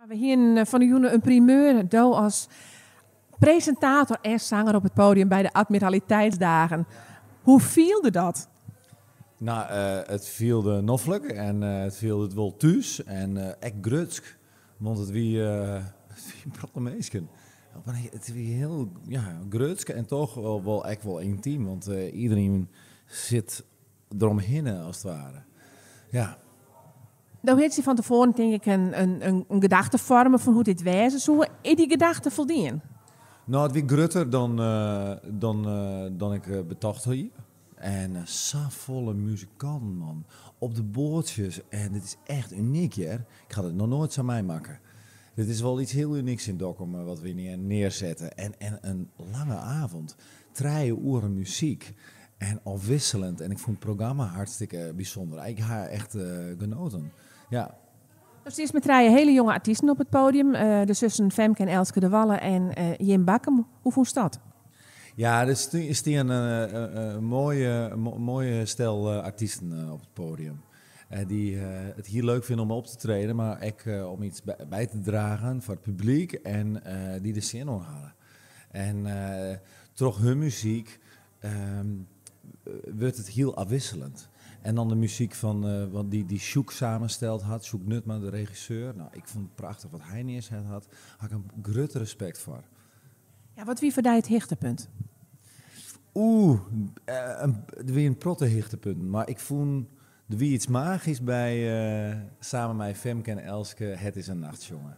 We hienen fan 'e jûn in primeur, do as presintator en sanger op it podium by de Admiraliteitsdagen. Hoe fielde dat? No, it fielde noflik en it fielde it wol thús en ek grutsk, want it wie in protte minsken. It wie hiel, ja, grutsk en toch wol ek wol yntym, want iderien sit deromhinne as it ware. Ja. Do hast dy fan tefoaren tink ik in gedachte foarme fan hoe't dit wêze soe. Is dy gedachte foldien? No, it wie grutter dan ik betocht hie. En safolle muzikanten, man. Op de boatsjes. En dit is echt unyk, hear. Ik ha dit noch noait sa meimakke. Dit is wol iets hiel unyks yn Dokkum wat we hjir nearsette. En in lange avond. 3 oeren muzyk. En ôfwisseljend. En ik fûn it programma hartstikke bysûnder. Ik ha echt genoten. Ja. Do stiest mei trije hiele jonge artysten op it podium. De sussen Femke en Elske de Walle en Jim Bakkum. Hoe fûnst dat? Ja, der stean in moaie stel artysten op it podium. Dy't it hiel leuk fine om op te treden, mar ek om iets by te dragen foar it publyk en dy't der sin oan hawwe. En troch hun muzyk wurdt it hiel ôfwisseljend. En dan de muzyk fan wat dy Sjoek samensteld hat, Sjoek Nutma, de regisseur. No, ik fûn it prachtich wat hy neerset hat. Haw ik in grut respekt foar. Ja, wat wie foar dy it hichtepunt? Oeh, der wie in protte hichtepunten, mar ik fûn der wie iets magysk by samen mei Femke en Elske Het is een nacht sjonge.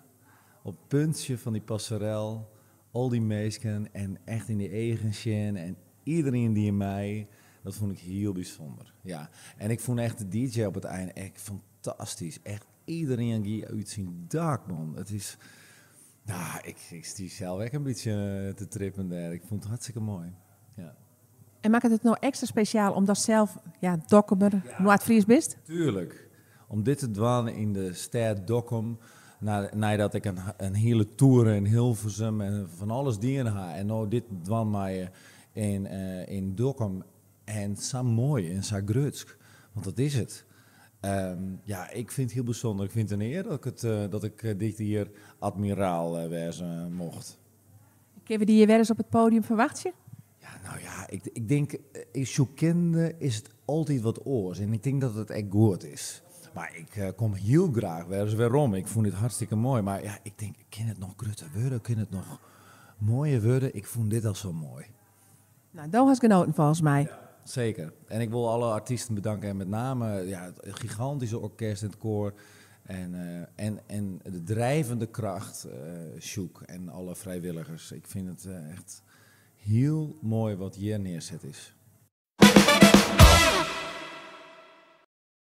Op it puntsje fan dy passerel, al dy minsken en echt yn dy eagen sjen en iderien die mei, dat fûn ik hiel bysûnder. Ja, en ik fûn echt de DJ op it ein ek fantastysk. Echt iderien gie út syn dak, man. It is, nou, ik stie sels ek in bytsje te trippen dêr. Ik fûn it hartstikke moai. Ja. En makket it no ekstra spesjaal omdatst sels, ja, Dokkumer, Noard-Fries bist? Tuerlik. Om dit te dwaan yn de stêd Dokkum, neidat ik in hiele toer yn Hilversum en fan alles dien ha en no dit dwaan meie yn Dokkum en sa moai en sa grutsk, want dat is it. Ja, ik fyn it hiel bysûnder. Ik fyn it in ear dat ik dit jier admiraal wêze mocht. Kinne we dy hjir wer ris op it podium ferwachtsje? Ja, no ja, ik tink, Sjoek kennende is it altyd wat oars en ik tink dat it ek goed is. Mar ik kom hiel graach wer ris werom. Ik fûn dit hartstikke moai, mar ja, ik tink, kin it noch grutter wurde? Kin it noch moaier wurde? Ik fûn dit al sa moai. No, do hast genoten folgens my. Ja, seker. En ik wol alle artysten bedanke en met name, ja, it gigantyske orkest en it koar en de drijvende kracht Sjoek en alle frijwilligers. Ik fyn it echt hiel moai wat hjir neerset is.